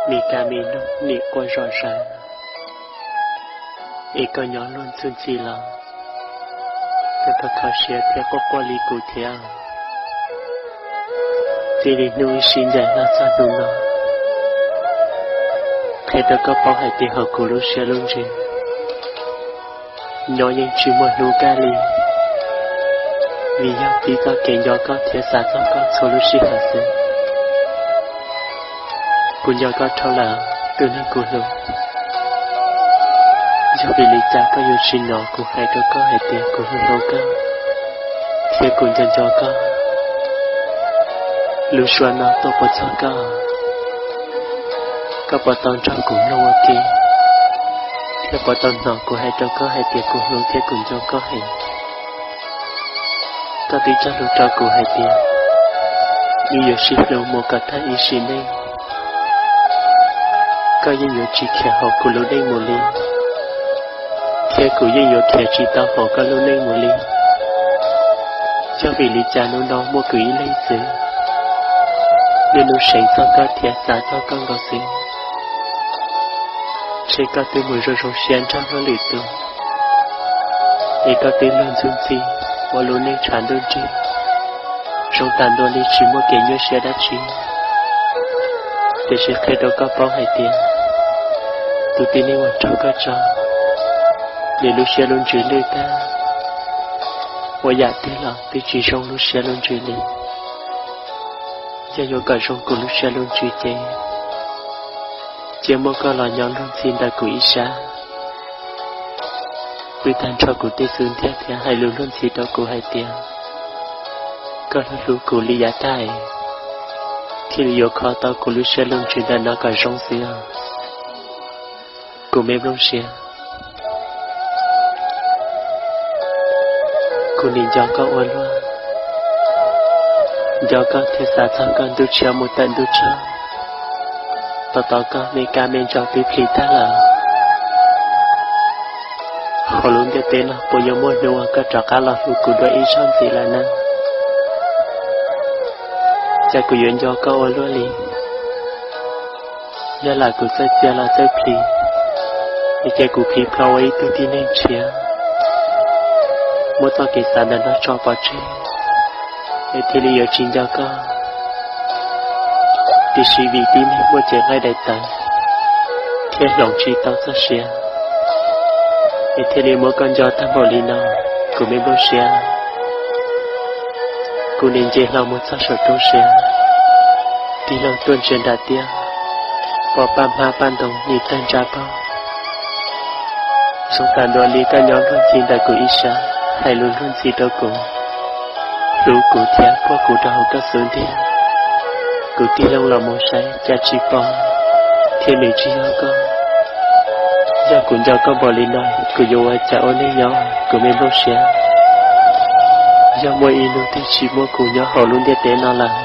Me kab me noog nim quaj zom zaws, es koj nyob luag ntxhi ntxhi los koj kho siab thiab quaj quaj li kuv thiab. Txij li hnub wb sib ncaim los txog hnub no, qhia rau koj paub hais tias hauv kuv lub siab lub ntsws nyob yeej tsis muaj hnub kaj li, vim yog tib txoj kev nco koj thiab xav txog koj txhua lub sij hawm xwb. Kuv nco koj dhau lawm tus neeg kuv hlub. Yog vim li cas koj yuav tsis hnov kuv hais rau koj hais tias kuv hlub hlub koj thiab kuv nco nco koj? Lub suab no tuaj puas txog koj? Koj puas tau nrog kuv mloog ua ke thiab puas tau hnov kuv hais rau koj hais tias kuv hlub thiab kuv nco koj heev? Koj twb cog lus rau kuv hais tias wb yuav sib hlub mus kom tag ib sim neej. Koj yeej yuav tsis khiav hauv kuv lub neej mus li, thiab kuv yeej yuav khiav tsis tau hauv koj lub neej mus li. Yog vim li cas hnub no muaj kuv ib leeg xwb, niaj hnub seev txog koj thiab xav txog koj nkaus xwb? Ntshe koj twb mus zoo zoo siab nrog luag lwm tus, es koj twb luag ntxhi ntxhi ua lub neej tshav ntuj nrig, zoo tas ntua li tsis muaj kev nyuaj siab dab tsi. Tiam sis qhia rau koj paub hais tias tus tib neeg uas nrog koj tso, nws lub siab lub ntsws lwj tag, ua yam twg los twb tsis zoo lub siab lub ntsws li. Yog yuav kom zoo kuv lub siab lub ntsws ces cia muab koj los nyob luag ntxhi ntawm kuv ib sab. Pw tag nrho kuv tej xub ntiag thiab hais lus luag ntxhi rau kuv hais tias koj hlub hlub kuv li yav tag, thiaj li yuav kho tau kuv lub siab lub ntsws ntawm no kom zoo xwb os. Kuv me nplooj siab, kuv nim nco koj ua luaj, nco koj thiab xav txog koj ntuj tshiab mus tawm ntuj tsaug. Tos tos koj me kab me ntsaum twb plhis tag lawm. Hauv lub ntiaj teb no puas yuav muaj hnub uas koj rov qab los hlub kuv dua ib zaug ntxiv lawm na? Cas kuv yuav nco koj ua luaj li? Yog lam kuv txawj txia los txawj plhis, es cia kuv plhis plho ua ib tug tib neeg tshiab, muab txoj kev xav ntawm no tso pov tseg, es thiaj li yuav tsis nco koj. Tiam sis vim tib neeg muaj cev nqaij daim tawv thiab hloov tsis tau txoj sia, es thiaj li muab koj nco tag npaum li no, kuv me nplooj siab. Kuv nim nce hlo mus txog saum roob siab, tig loo tuaj ntsia nram tiaj, pom paj hmab paj ntoo nim tawg ntsa paug. Zoo tas ntua li koj nyob luag ntxhi ntawm kuv ib sab, hais lus luag ntxhi rau kuv, hlub kuv thiab puag kuv rau hauv koj xub ntiag. Kuv tig loo los mus saib cas tsis pom, thiab nws tsis yog koj. Yog kuv nco koj npaum li no, kuv yuav ua cas ua neej nyob, kuv me nplooj siab? Yog muaj ib hnub twg tsis muaj kuv nyob hauv lub ntiaj teb no lawm,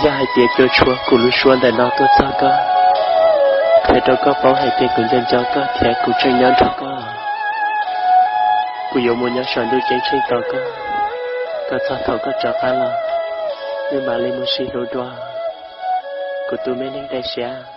yog hais tias cua tshuab kuv lub suab ntawm no tuaj txog koj, qhia rau koj paub hais tias kuv nco nco koj thiab kuv tseem nyob nrog koj, kuv yuav mus nyob saum ntuj ceeb tsheej tos koj, kom txog thaum koj rov qab los, wb mam li mus sib hlub dua, kuv tus me neeg dai siab.